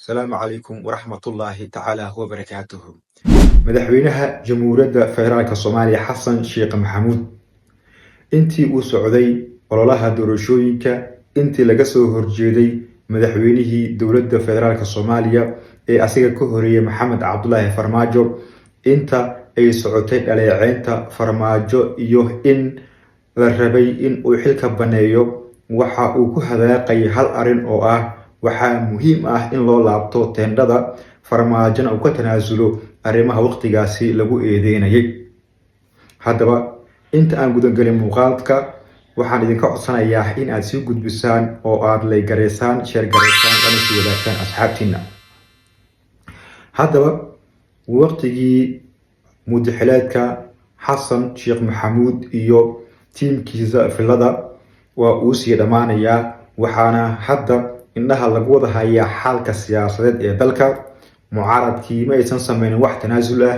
Asalaamu calaykum waraxmatullaahi tacaala wabarakaatuhu. Madaxweynaha Jamhuuriyadda Federaalka Soomaaliya, Xasan Sheekh Maxamuud, intii uu socday ololaha doorashooyinka, intii laga soo horjeeday madaxweynihii dowladda federaalka Soomaaliya ee asiga ka horeeyay, Maxamed Cabdulaahi Farmaajo, inta ay socotay dhaleeceynta Farmaajo iyo in la rabay in uu xilka baneeyo, waxa uu ku hadaaqayay hal arrin oo ah: waxaa muhiim ah in loo laabto teendhada, Farmaajona uu ka tanaasulo arrimaha waqtigaasi lagu eedeynayay. Haddaba, inta aan gudagelin muuqaalka, waxaan idinka codsanayaa in aad sii gudbisaan oo aad like gareysaan, share gareysaan, lana sii wadaagtaan asxaabtiina. Haddaba, waqtigii muddaxileedka Xasan Sheekh Maxamuud iyo tiimkiisa Villada waa uu sii dhammaanayaa, waxaana hadda indhaha lagu wada hayaa xaalka siyaasadeed ee dalka. Mucaaradkii ma aysan sameynin wax tanaasul ah,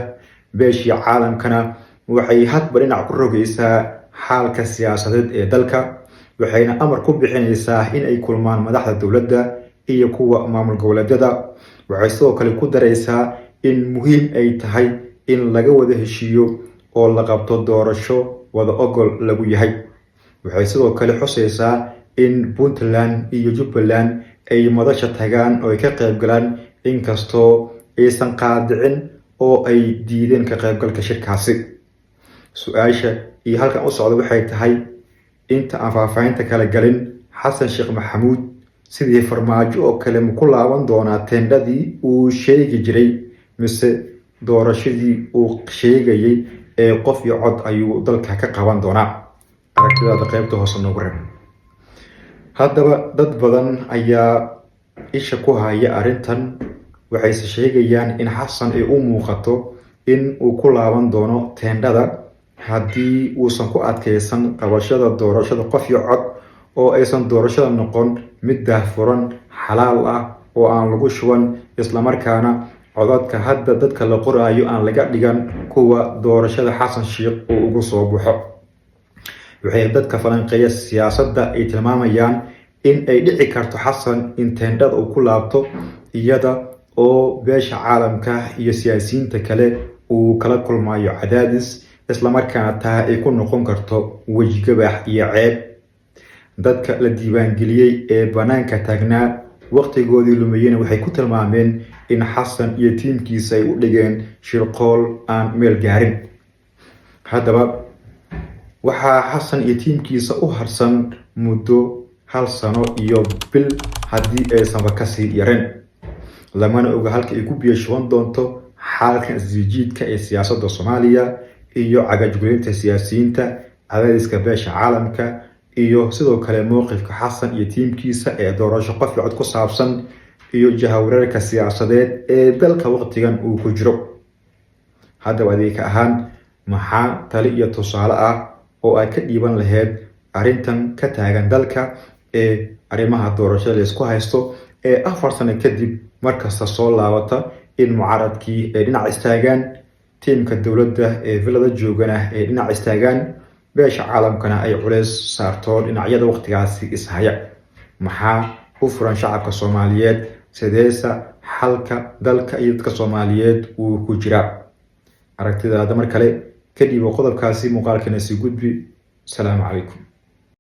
beeshii caalamkana waxay hadba dhinac ku rogaysaa xaalka siyaasadeed ee dalka, waxayna amar ku bixinaysaa in ay kulmaan madaxda dowladda iyo kuwa maamul goboleedyada. Waxay sidoo kale ku daraysaa in muhiim ay tahay in laga wada heshiiyo oo la qabto doorasho wada ogol lagu yahay. Waxay sidoo kale xusaysaa in Puntland iyo Jubbaland ay madasha tagaan oo ay ka qayb galaan, inkastoo aysan qaadicin oo ay diideen ka qaybgalka shirkaasi. Su-aasha iyo halkan u socda waxay tahay, inta aan faahfaahinta kala galin, Xasan Sheekh Maxamuud sidii Farmaajo oo kale ma ku laaban doonaa teendhadii uu sheegi jiray, mise doorashadii uu sheegayay ee qof iyo cod ayuu dalka ka qaban doonaa? Aragtidaada qaybta hoose noogu reeb. Haddaba, dad badan ayaa isha ku haya arrintan, waxayse sheegayaan in Xasan ay u muuqato in uu ku laaban doono teendhada haddii uusan ku adkeysan qabashada doorashada qof iyo cod, oo aysan doorashada noqon mid daahfuran, xalaal ah oo aan lagu shuban, islamarkaana codadka hadda dadka la qoraayo aan laga dhigan kuwa doorashada Xasan Sheikh uu ugu soo baxo. Waxay dadka falanqeeya siyaasadda ay tilmaamayaan in ay dhici karto Xasan in teendhada uu ku laabto, iyada oo beesha caalamka iyo siyaasiyiinta kale uu kala kulmayo cadaadis, islamarkaana taa ay ku noqon karto wejigabax iyo ceeb. Dadka la diiwaangeliyey ee bannaanka taagnaa, waqtigoodii lumiyeyna, waxay ku tilmaameen in Xasan iyo tiimkiisa ay u dhigeen shirqool aan meel gaarin. Haddaba, waxaa Xasan iyo tiimkiisa u harsan muddo hal sano iyo bil, haddii aysanba kasii yareen, lamana oga halka ay ku biyo shuban doonto xaalkan isjiijiidka ee siyaasadda Soomaaliya iyo cagajugleynta siyaasiyiinta, cadaadiska beesha caalamka iyo sidoo kale mowqifka Xasan iyo tiimkiisa ee doorasho qof iyo cod ku saabsan iyo jahawareerka siyaasadeed ee dalka waqtigan uu ku jiro. Haddaba, adeegka ahaan, maxaa tali iyo tusaale ah oo ay ka dhiiban lahayd arrintan ka taagan dalka ee arrimaha doorashada laysku haysto ee 4 sano kadib markasta soo laabata, in mucaaradkii ay dhinac istaagaan, tiimka dowladda ee Villada joogana ay dhinac istaagaan, beesha caalamkana ay culeys saarto dhinacyada waqtigaasi ishaya? Maxaa u furan shacabka Soomaaliyeed? Sideesa xalka dalka iyo dadka Soomaaliyeed uu ku jiraa? Aragtidaada mar kale kadib qodobkaasi muuqaalkana sii gudbi. Asalaamu calaykum.